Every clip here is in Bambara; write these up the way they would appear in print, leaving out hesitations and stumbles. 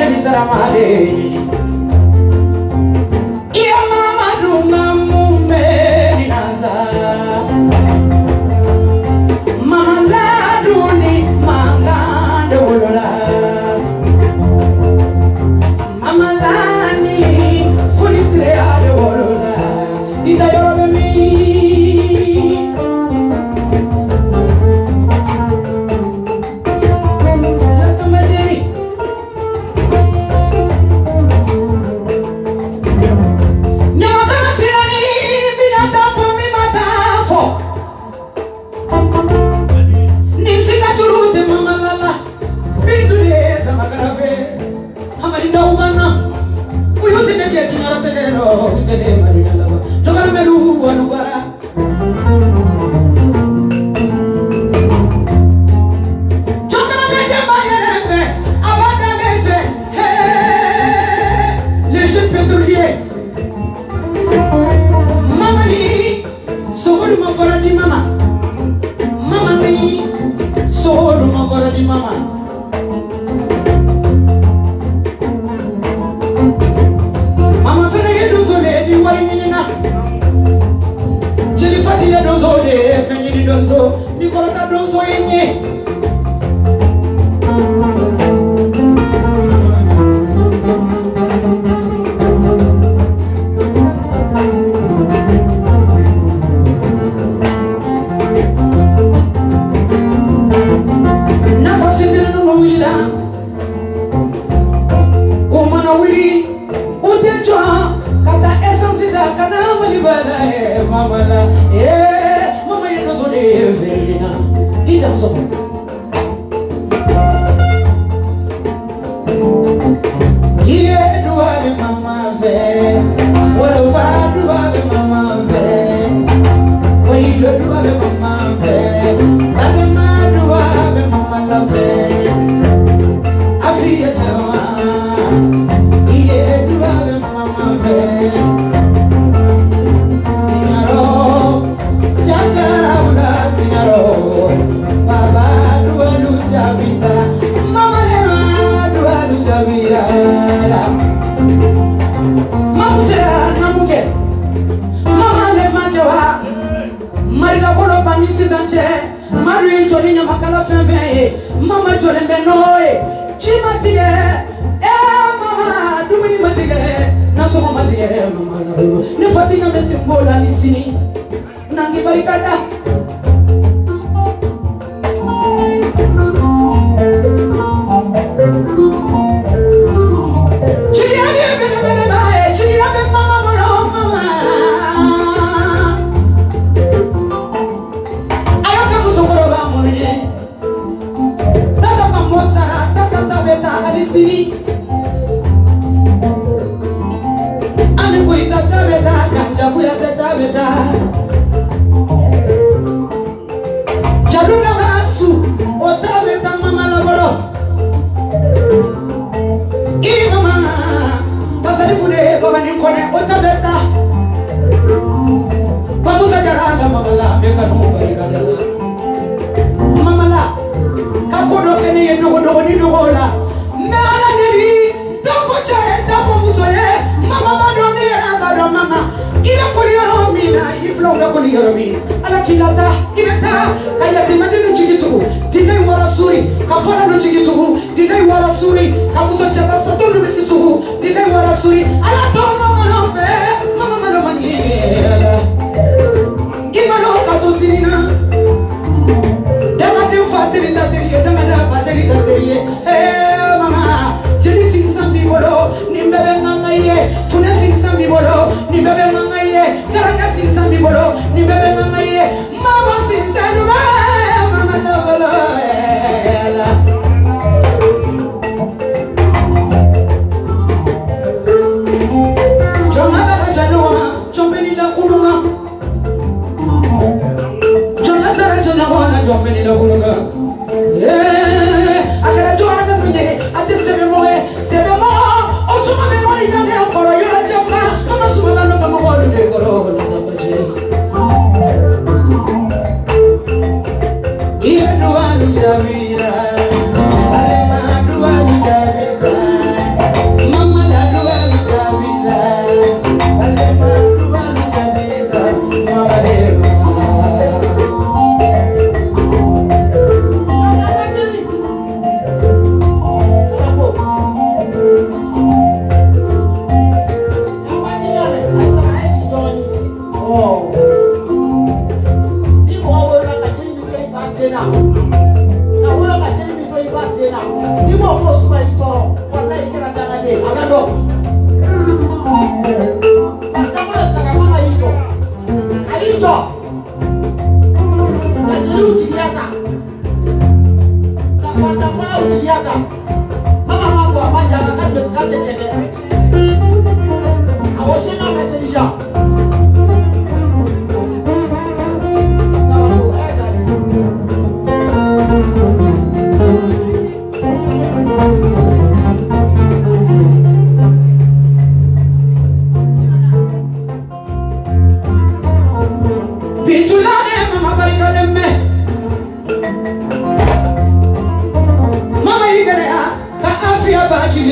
Ne bɛ sarama de ɲini. Iya Mamadu mamu meri nasa. Mama laduni mangan de wolola. Mama lani fonisire de wolola. Ida yɔrɔ bɛ min? Lakamaderi. Ɲamakala sirani bina taa fɔ min ma taa fɔ. Ni sika turu tɛ mama la la. Bintu de ye samakala bɛ. Hamadi Ndawumana. Uyu tɛ ne kɛ diɲɛlatigɛ rɔ, u tɛ ne mari laban. Jɔkɔrɔmɛlu walubara. Jɔkɔrɔmɛ den b'a yɛrɛ fɛ, a b'a danbe fɛ. Hee, les jeunes pétroliers. Mama ni sogolu ma fɔlɔ di mama. Mama ni sogolu ma fɔlɔ di mama. Mama fɛnɛ ye donso de ye ni wari ɲinina. Jeli Fati ye donso de ye, fɛn ɲini donso. Ni kɔrɔta donso ye ɲɛ. N'a ka sentiri ninnu wulila, u mana wuli, u tɛ jɔ ka taa essence ta ka na Maliba la ye mama la. Ee, mama ye donso de ye feereli na. I dan sɔgɔ. I ye duwa bɛ mama fɛ, wolofa duwa bɛ mama fɛ, wayido duwa bɛ mama fɛ, balima duwa bɛ mama la fɛ. Afiya caman, i ye duwa bɛ mama fɛ. Signaro, jaja wula signaro, baba duwalu jabita, mama lema duwalu jabira. Mamu sera namukɛ, mama le ma kɛ wa, marida bolo ban ni sisan cɛ, madu ye jɔ ni ɲamakala fɛn fɛn ye, mama jɔlen bɛ n'o ye, ci ma tigɛ, ee mama dumuni ma tigɛ, nasɔngɔ ma tigɛ mama la bolo. Ni Fatina bɛ sen b'o la ni sini, n'an k'i barika da. Jeliya ye belebeleba ye, jeliya bɛ mama bolo mama. A y'a kɛ musokɔrɔba minnu ye, tata ma mɔ sara, tata ta bɛ taa hali sini. Ani Koyita ta bɛ taa, Kanja Kuyate ta bɛ taa. Jadu nana su, o ta bɛ taa mama la bolo. I mama, Basari Fune, Babani Kɔnɛ, o ta bɛ taa. Bamusa Jara la mama la, bɛ kanu barika da. Mama la, ka ko dɔ kɛ ne ye dogo dogoni dogo la. N bɛ Ala deli, t'a fɔ cɛ ye, t'a fɔ muso ye. Mama b'a dɔn, ne yɛrɛ b'a dɔn mama. I bɛ koli yɔrɔ min na, i filanw bɛ koli yɔrɔ min na. Ala k'i lata, i bɛ taa ka yatimɛden jigi tugu, diinɛ in wara suri, ka fɔlɔ jigi tugu, diinɛ in wara suri, ka muso cɛba satɔ jigi tugu, diinɛ in wara suri. Ala tɔnɔ mana fɛ, mama ma dɔn ma ɲɛ la. I ma dɔn ka to sini na. Dangaden fa teri ta teri ye, dangaden ba teri ta teri ye. Ee mama, jeli sinsan b'i bolo, nin bɛɛ bɛ ŋaŋa i ye. Funɛ sinsan b'i bolo, nin bɛɛ bɛ ŋaŋa i ye. Karanga sinsan b'i bolo, nin bɛɛ bɛ ŋaŋa i ye. Mama sinsan bɛ mama la bolo la. Jɔn bɛ ka jɔ ɲɔgɔn ma, jɔn bɛ n'i la kulun kan. Jɔn bɛ sara jɔn ɲɔgɔn na, jɔn bɛ n'i la kulun kan. Ee, a kɛra jɔn min ye, a tɛ sɛbɛn mɔgɔ ye, sɛbɛn mɔgɔ, o suma bɛ wari ɲani kɔrɔ yɔrɔ janba, mama suma b'a nɔfɛ mɔgɔ.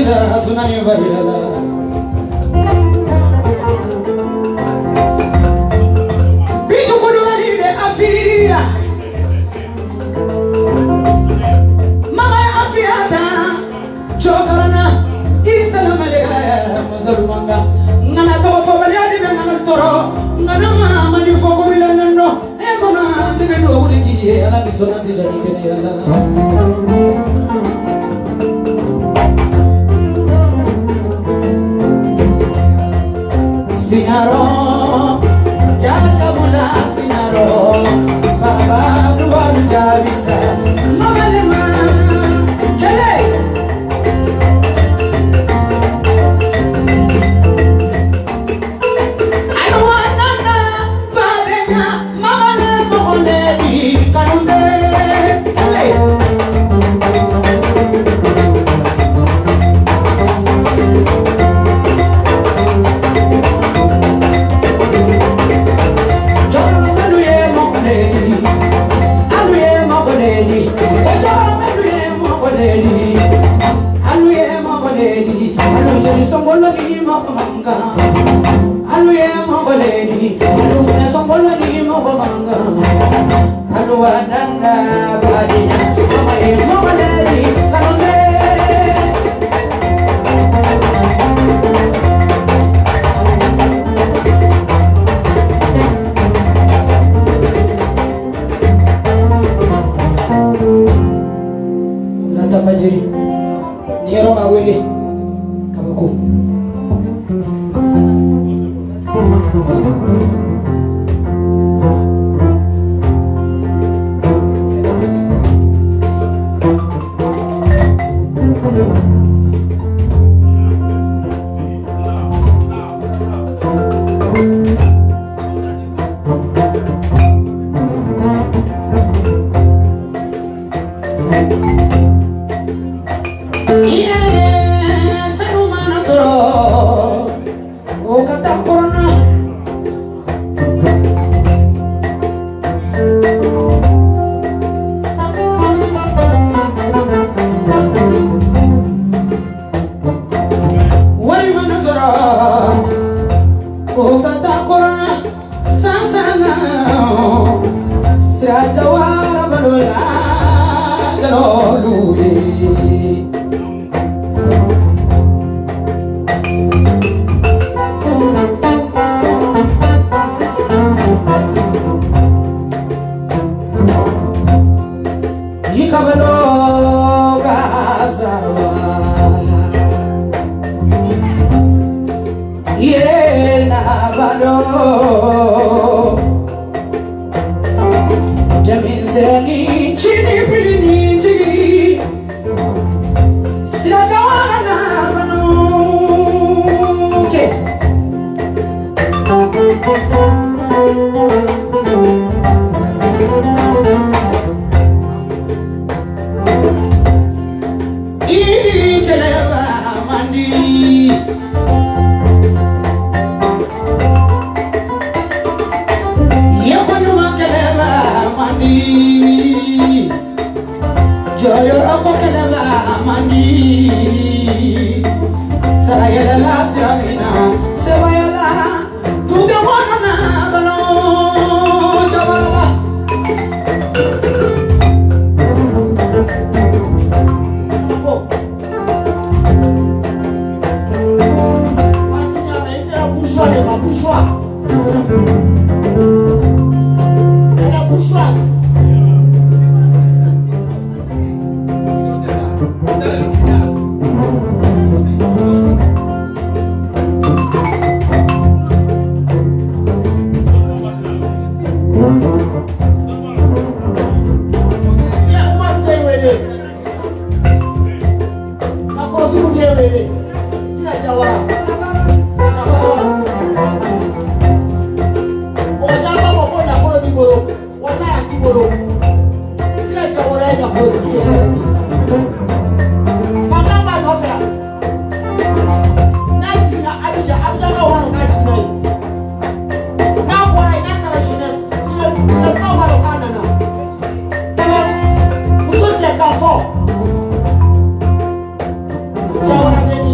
la sunani farila la. Bitu Kulubali de Afia. Mama Afia ta Jokarana Isalam alika Musulmanga Ngana tɔgɔ fɔbaliya de bɛ ŋana tɔɔrɔ ŋana ma ni fɔ ko bila nɔ e mama de bɛ dugawu de k'i ye Ala ni sɔnna sida ni kɛnɛya la. Signaro, Jakabula Signaro, Baba Duwaru Jabita, Mama Lema, Kele. Ayiwa nana, Badenya, Mama Le Mokole di Kanunde, Kele. Jɔlɔmɛlu ye mɔgɔlɛdi, alu ye mɔgɔlɛdi, o jɔlɔmɛlu ye mɔgɔlɛdi, alu ye mɔgɔlɛdi, alu jeli sɔngɔlɔ ni mɔgɔ man kan, alu ye mɔgɔlɛdi, alu fɛnɛ sɔngɔlɔ ni mɔgɔ man kan, alu wa nana badenya, mama ye mɔgɔlɛdi, kanunde. Lata Bajiri, ni yɔrɔ ma wele, kabako. Iye, sanu mana sɔrɔ, o ka taa kɔrɔnna. Wari mana sɔrɔ, o ka taa kɔrɔnna. San san na, sira jawara balo la, jalolu ye. Ikabalo gazawa Yena balo Deminzeni chini filini jigi Siragawana banuke. Ikeleba mandi Yekonyuma keleba mandi Joyoroko keleba mandi Sarayela siramina Sebayala Tuge wana balo Jabalala. Ko. Waati ɲa mɛ i sera bourgeois de ma, bourgeois. Elle est bourgeoise. Ya Umar den wele. Ka kɔrɔturu den wele. Sira Jawara. Nafolo. Mɔgɔ caman b'a fɔ ko nafolo b'i bolo. Walahi a t'i bolo. Sira Jawara ye nafolotigi ye. Mankan b'a nɔfɛ yan. N'a jiginna Abidjan, Abidjankaw b'a dɔn k'a jiginna yen. N'a bɔra yen, n'a taara Genève, Genève, Genèvekaw b'a dɔn k'a nana. Muso cɛ k'a fɔ. Jawara den.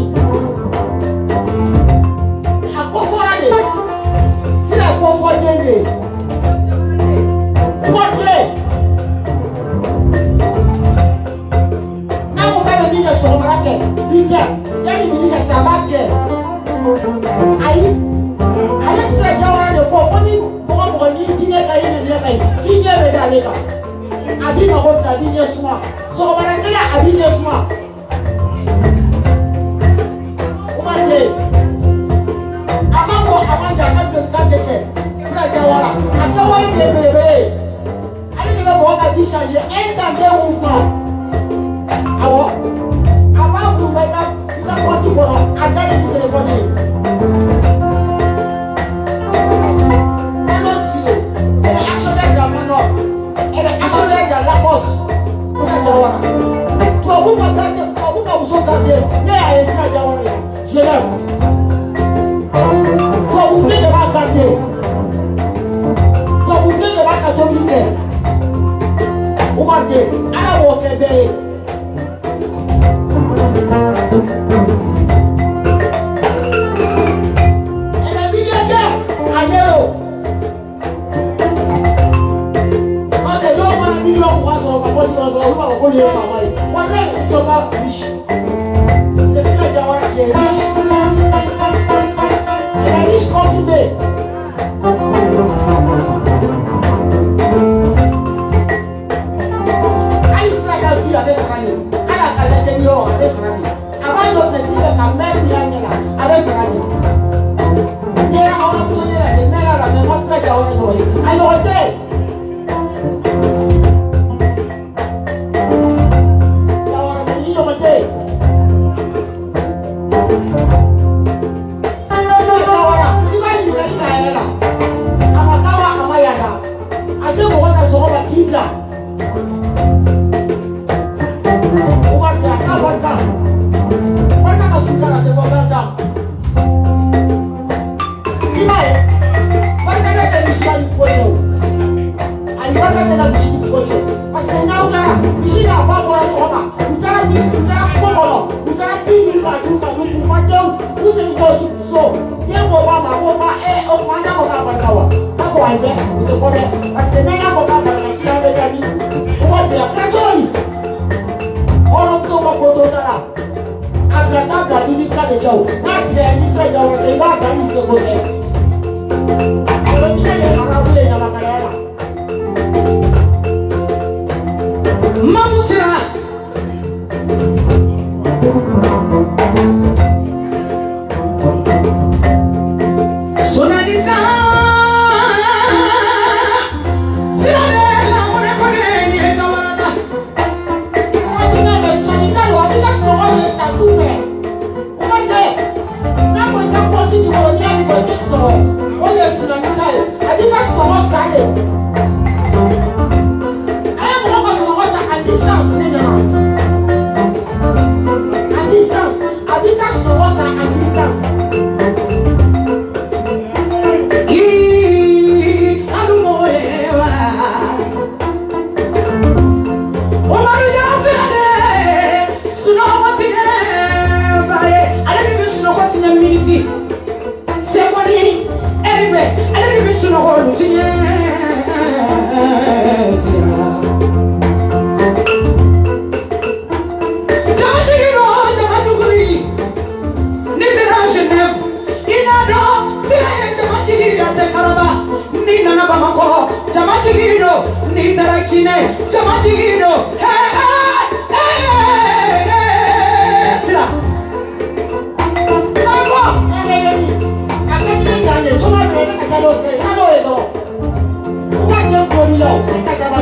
8 heures yanni midi ka se a b'a kɛ. Ayi, ale Sira Jawara de ko ko ni mɔgɔ mɔgɔ n'i diinɛ ka ɲi, nɛniya ka ɲi, k'i ɲɛ bɛ d'ale kan. A b'i mago dilan, a b'i ɲɛ suma. Sɔgɔmada kelen, a b'i ɲɛ suma. Kuma tɛ yen. A ma bɔ, a ma ja, a ka don kan tɛ cɛ. Sira Jawara, a kɛwale de ye belebele ye. Ale de bɛ mɔgɔ ka vie changer un temps, deux mouvements. Awɔ, a b'a kuruba i ka compte kɔnɔ, a dalen ni téléphone ye. Manor tigi don. Elle est actionnaire dans Manor. Elle est actionnaire dans Lacoste. Sira Jawara. Tubabu ka garde, tubabu ka muso garde, ne y'a ye Sira Jawara la Genève. Tubabu bilen de b'a garde. Tubabu bilen de b'a ka tobili kɛ. Umar den, Ala b'o kɛ bɛɛ ye. Elle est milliardaire en euro. Parce que dɔw mana 20 000 sɔrɔ ka bɔ jikɔrɔ dɔrɔn, olu b'a fɔ k'olu ye faama ye. Walayi, ils sont pas riches. C'est Sira Jawara qui est riche. Elle est riche confirmée. Hali Sira ka vie, a bɛ sara de. Hali a ka lajɛli yɔrɔ, a bɛ sara de. A b'a jɔ fenêtre fɛ ka mɛri min y'a ɲɛ la, a bɛ sara de. N yɛrɛ aw ka muso ɲɛna dɛ, n mɛnna la, mais n ma Sira Jawara ɲɔgɔn ye. A ɲɔgɔn tɛ yen. Jawara mɛ ni ɲɔgɔn tɛ yen. Sira Jawara, i b'a ɲininkali k'a yɛrɛ la. A ma kawa, a ma yaada. A tɛ mɔgɔ na sɔgɔma k'i bila. Umar tɛ a k'a barika. Barika ka surun a tɛ bɔ gansan. I m'a ye, barika ne tɛ misi la ni ko cɛ o. Ayi, barika tɛ na misi ni ko cɛ. Parce que n'aw taara, misi n'a ba bɔra sɔgɔma, u taara min, u taara kungo kɔnɔ, u taara bin ɲini k'a dun ka dun k'u ma denw, u segintɔ so, den ko ba ma ko ba o tuma an t'a fɔ k'a barika wa? K'a ko ayi dɛ, o tɛ fɔ dɛ. Parce que n'an y'a fɔ k'a barika, sini an bɛ taa min? Umar tɛ a kɛra cogo di? Hɔrɔnmuso ka ko to ta la. A bila t'a bila ni ni sira de cɛ o. N'a tigɛra ni sira Jawara cɛ, i b'a bila ni seko tɛ. Kolotigɛ de haramu ye ɲamakalaya la. Mamu Sira. Sonadisa. Sira de la mɔnɛ kɔnɛ ni ye Jawara la. Waati n'a bɛ sunanisa don, a b'i ka sunɔgɔ ye sa su fɛ. Kuma tɛ. N'a ko i ka kɔnti nin kɔrɔ, n'i y'a nin kɔrɔ, i tɛ sunɔgɔ. O de ye sunanisa ye. A b'i ka sunɔgɔ sa de. A ye mɔgɔ ka sunɔgɔ sa à distance ne ɲɛna. À distance. A b'i ka sunɔgɔ sa à distance. Ii, anu mɔgɔ ye wa. Umaru Jara Sira de sunɔgɔ tigɛ ba ye. Ale de bɛ sunɔgɔ tigɛ miniti. Sekɔni ɛri bɛɛ, ale de bɛ sunɔgɔ olu tigɛ Sira. Jamatigi don, jamatuguli. N'i sera Genève, i n'a dɔn Sira ye jamatigi ye, a tɛ karaba. N'i nana Bamakɔ, jamatigi don. N'i taara Kinɛ, jamatigi don. Hɛ hɛ hɛ Sira. Karamɔgɔ, e bɛ ni a ka di ne dan de cogoya min na, ne ka taa n'o sira ye, taa n'o ye dɔrɔn. U ka den kori la o, ne ka taa ba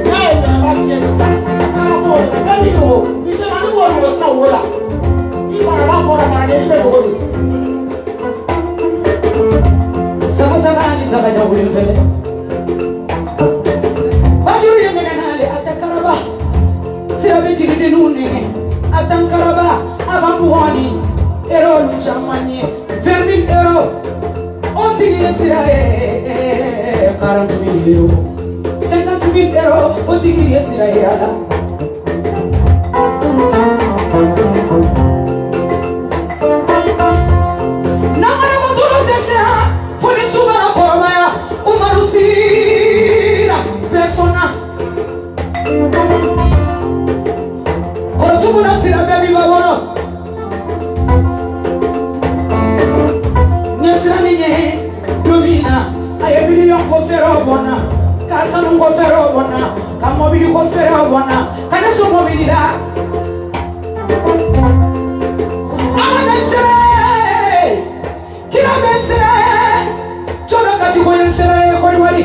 n'a ye bɛnɛba tiɲɛ sisan, karamɔgɔ o de ka bɛɛ b'i dogo. Misɛnmanin b'o dogo sisan wo la. Ni maraba bɔra, maraden bɛ dogo de. Saba saba ni saba ɲawuli fɛlɛ. Bajuru ye nɛgɛ n'ale, a tɛ karaba. Sira bɛ jiridenninw nɛgɛ, a tɛ n karaba. A b'an bugɔ ni ero olu caman ye. 20 000 euros. O tigi ye Sira ye 40 000 euros. 50 000 euros. O tigi ye Sira ye a la. N'an motoro tɛ tila fo ni su mana kɔrɔbaya. Umaru Sira bɛɛ sɔnna. Kɔrɔtugula Sira Bɛɛ b'i ba wɔrɔ. N ye sira min ye don min na, a ye miliyɔn ko fɛɛrɛw bɔ n na, ka sanu ko fɛɛrɛw bɔ n na, ka mɔbili ko fɛɛrɛw bɔ n na, ka ne sɔn mɔbili la. Ala bɛ n sera ye, kira bɛ n sera ye, jɔn ka jugu ye n sera ye Kɔdiwari.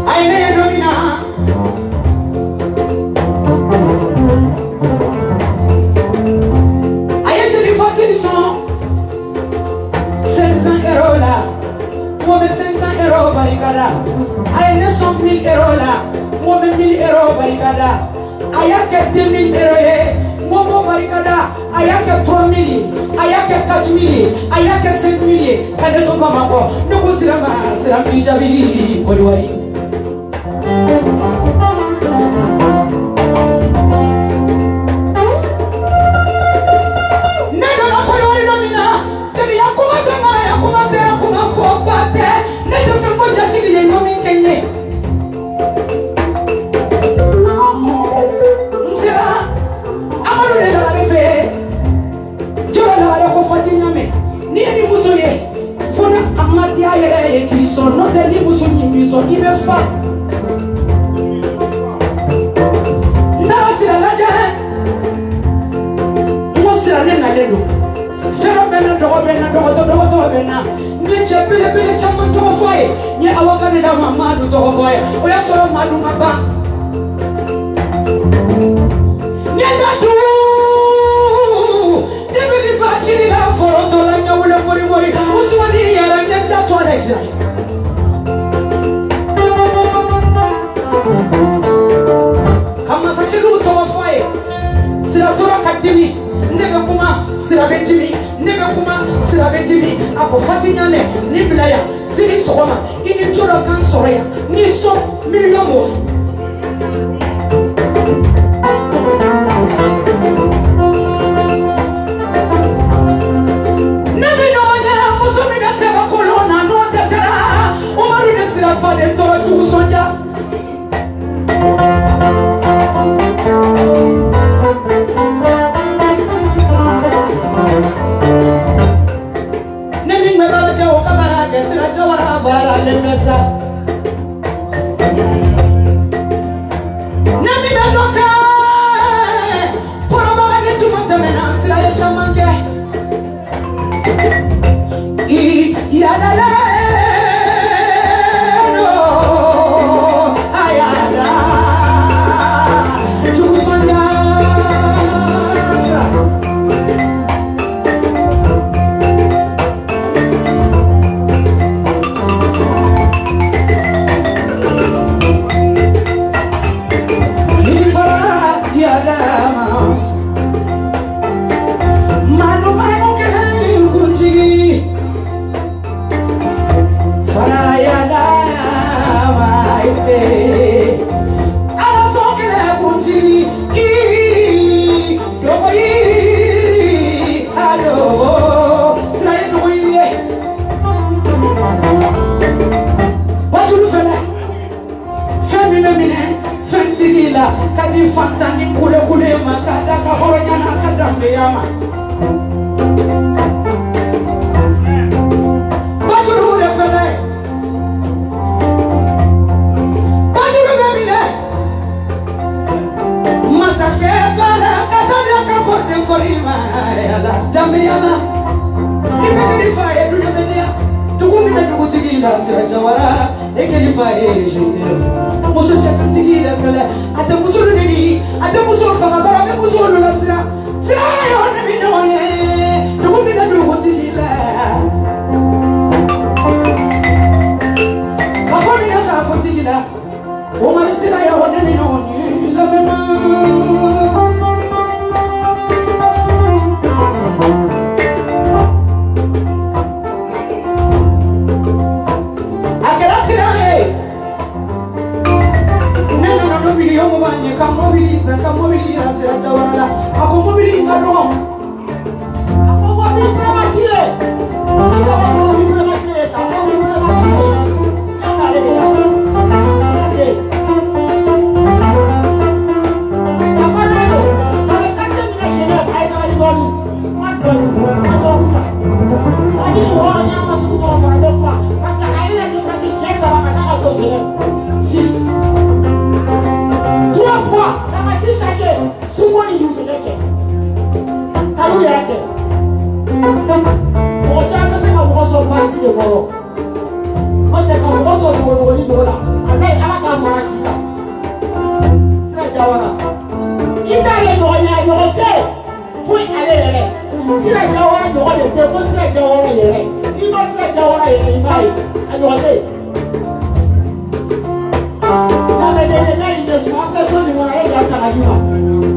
A ye ne ye don min na, a ye jeli fatili sɔn 500 euros la, n ko bɛ 500 euros barika da. A ye ne sɔn 1000 euros la, n ko bɛ 1000 euros barika da. A y'a kɛ 2000 euros ye, n ko b'o barika da. A y'a kɛ 3000 ye, a y'a kɛ 4000 ye, a y'a kɛ 5000 ye, ka ne to Bamakɔ. Ne ko sira ma, sira b'i jaabi Kɔdiwari. Ne donna Kɔdiwari don min na, jeliya kuma tɛ, maraya kuma tɛ, kuma fɔ ba tɛ. Ne tɛ fɛn fɔ jatigi ye ɲɔ min kɛ n ye. N sera Amadu de Lagare fɛ yen. Jɔrɔ Lagare ko Fati ɲamɛ, n'i ye nin muso ye, fo ni a ma diya yɛrɛ ye k'i sɔn, n'o tɛ ni muso ɲin b'i sɔn, i bɛ fa. N taara sira lajɛ, n ko sira ne nalen don, fɛrɛ bɛ n na, dɔgɔ bɛ n na, dɔgɔtɔ dɔgɔtɔ bɛ n na. N ye cɛ belebele caman tɔgɔ fɔ a ye, n ye Awa Kane d'a ma, Madu tɔgɔ fɔ a ye, o y'a sɔrɔ Madu ma ban. N ye datugu debili ba jiri la foroto la ɲawule mori mori Usumani yɛrɛ, n ye datu a la sira ye. Ka masakɛliw tɔgɔ fɔ a ye, sira tora ka dimi, ne bɛ kuma, sira bɛ dimi, ne bɛ kuma, sira bɛ dimi. A ko Fati ɲamɛ, ni bila yan sini sɔgɔma, i ni jo dɔ kan sɔrɔ yan, n'i sɔn miliyɔn 20. Ne bɛ ɲɔgɔn ye muso min na cɛba kolon na, n'o dɛsɛra, Umaru de sira faden tɔɔrɔ jugu sɔnja. Ne min bɛ baara kɛ, o ka baara kɛ, sira jawara baara le bɛ sa. Ne min bɛ dɔ kɛ, kɔrɔbaga ne tuma tɛmɛna, sira ye caman kɛ. I yalala ayala jugu sɔnja sira. Ifara yalama manu manu kɛ kuntigi fara yalama ala sɔn kɛlɛ kuntigi i dɔgɔ yiri alo sira ye dɔgɔ yiri ye. Bajulu fɛnɛ fɛn min bɛ minɛ fɛntigi la ka di fantan ni kulekule ma, ka da ka hɔrɔnya n'a ka danbeya ma. Bajuru de fɛnɛ, bajuru bɛ minɛ masakɛ ba la ka da da ka kɔrɔden kɔri ma yala danbeya la. Ni bɛ kɛri fa ye duɲa bɛ diya dugu min na dugutigi la sira jawara e kɛri fa ye généraux muso cɛkantigi de fɛlɛ, a tɛ muso neni, a tɛ muso faga bara, a bɛ muso la sira sira yɔrɔ ne bɛ ɲɔgɔn ye dugu min na dugutigi la. Ka fɔ min na k'a fɔ tigi la, o ma sira yɔrɔ ne bɛ ɲɔgɔn ye lamɛnna. A kɛra sira ye, ne nana n'o miliyɔn 20 ye ka mɔbili san, ka mɔbili yira sira jawara la. A ko mɔbili in ka dɔgɔ. A ko mobili kura tile. I ka bɔ mobili kura tile sa, mobili kura tile. N'a k'ale de la. N'a den. Yɛrɛ kɛ mɔgɔ caman bɛ se ka mɔgɔ sɔrɔ baasi de kɔrɔ, n'o tɛ ka mɔgɔ sɔrɔ dogodogonin dogo la, a n'a ye Ala k'a fara si kan. Sira Jawara, i t'ale ɲɔgɔn ye, a ɲɔgɔn tɛ foyi. Ale yɛrɛ, Sira Jawara ɲɔgɔn de tɛ ko Sira Jawara yɛrɛ. I ma Sira Jawara yɛrɛ, i b'a ye a ɲɔgɔn tɛ yen. Daminɛ n'a y'i ɲɛsin, an bɛ so min kɔnɔ, ale de y'a san ka d'i ma.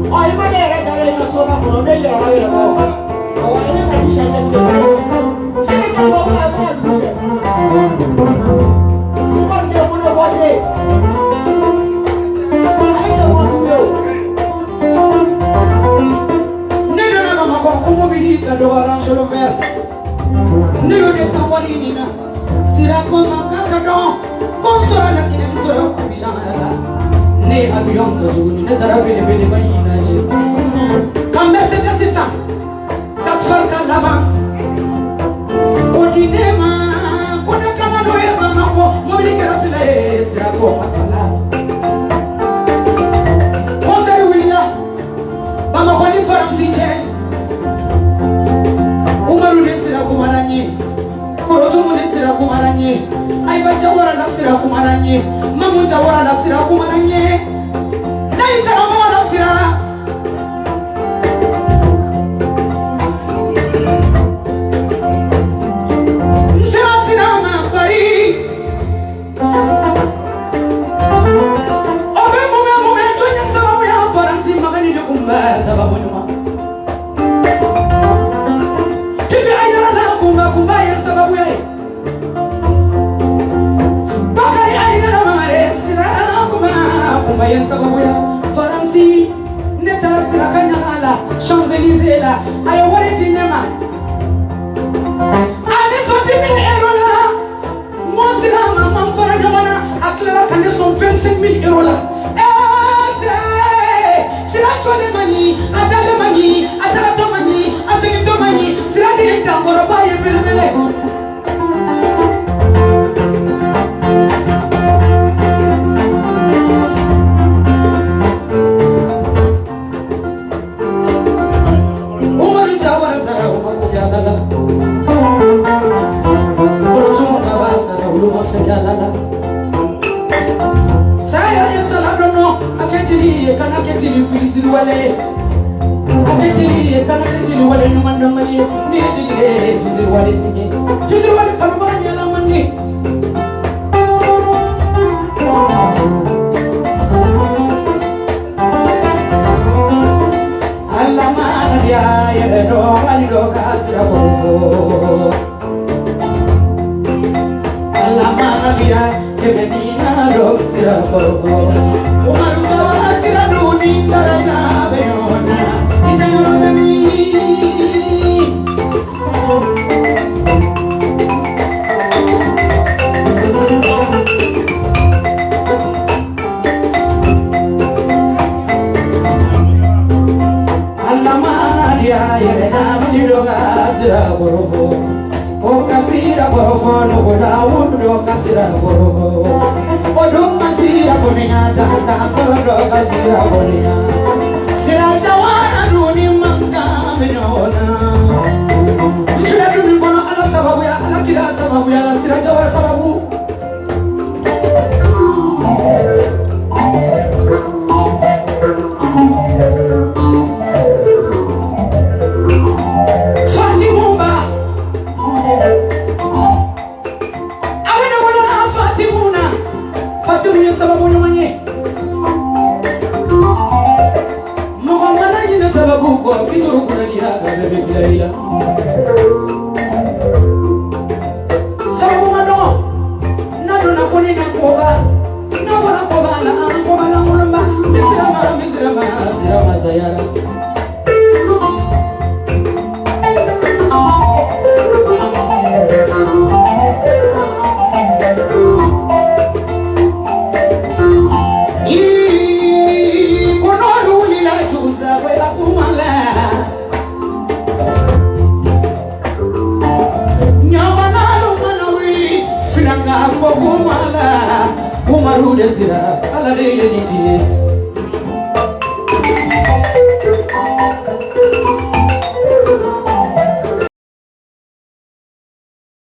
Ɔ, i ma ne yɛrɛ dalen i ka soba kɔnɔ, ne yɛlɛma yɛlɛma o. Awɔ, ne ka di sariya tigɛ sini ka bɔ ka fɔ ka dugu jɛ. Mɔgɔ tɛ mun bɔ den, ale tɛ mɔgɔ jugu ye o. Ne donna Bamakɔ ko mobili ka dɔgɔ Range Rover, ne y'o de san wari min na, sira ko ma k'a ka dɔn ko n sɔrɔ la Guinée, n sɔrɔ Abidjan la. Ne ye avion ta tuguni, ne taara belebeleba in lajɛ k'an bɛ se sisan ka farika laban o di ne ma ko ne kana n'o ye Bamakɔ. Mobili kɛra fila ye, sira ko ma kala. Concert wulila Bamakɔ ni Faransi cɛ. Umaru de sira kumara n ye, Korotumu de sira kumara n ye, Ayiba Jawara la sira kumara n ye, Mamu Jawara la sira kumara n ye, Layi Karamɔgɔ la sira. N sera sira ma Paris. O bɛ mun bɛ mun bɛ jɔn ye sababu ya? Faransi Magani de kun bɛ sababu ɲuman. Fifi Ayidara la kunba kunba ye sababu ye. Bakari Ayidara Mamare sira kunba kunba ye sababu ye. Faransi, ne taara sira ka ɲaga la Champs-Élysées la, a ye wari di ne ma. A ne sɔn 10 000 euros la. N ko sira ma, man fara ɲɔgɔn na, a tilala ka ne sɔn 25 000 euros la. Ɛɛ, sira sira jɔlen man ɲi, a dalen man ɲi, a tagatɔ man ɲi, a segintɔ man ɲi. Sira de ye dankɔrɔba ye belebele. Umaru Jawara sara, o ma ko yala la. Korotumu Kaba sara, olu ma fɛn yala la. Saya ye sala dɔnɔ, a kɛ jeli ye, kana kɛ jeli filisiri wale ye. A kɛ jeli ye, kana kɛ jeli wale ɲuman dɔnbali ye. N'i ye jeli ye, fisiri wale tɛ ɲɛ. Fisiri wale kanubaga ɲɛla man di. Ala mana diya yɛrɛ dɔn, hali dɔ ka sira ko fɔ. Ala mana diya kɛmɛ ni na dɔ sira kɔrɔ fɔ. Umaru Jawara sira dun ni daraja bɛ ɲɔgɔn na. I tɛ yɔrɔ bɛ min. Ala mana diya yɛrɛ na mali dɔ ka sira kɔrɔ fɔ. O ka sira kɔrɔ fɔ nugu la wulu dɔ ka sira kɔrɔ fɔ. O dun ma sira kɔniya ta sɔrɔ dɔ ka sira kɔniya. Sira Jawara dun ni mankan bɛ ɲɔgɔn na. N filɛ du min kɔnɔ, Ala sababuya, Ala kira sababuya la, sira Jawara sababu. Fatimuba, ale de wolola Fatimu na. Fatimu ye sababu ɲuman ye. Mɔgɔ mana ɲinɛ sababu kɔ, k'i toro kunnadiya ka bɛɛ bɛ kila i la. Sababu ma dɔgɔ, n'a donna ko ne na koba, n'a bɔra koba la, an koba lankolonba. N bɛ sira ma, n bɛ sira ma, sira ma sayara. Ii, kɔnɔlu wulila jugusagoya kuma la. Ɲɔgɔnnalu mana wuli filanka fɔ kuma la. Umaru de sira, Ala de ye nin di ye.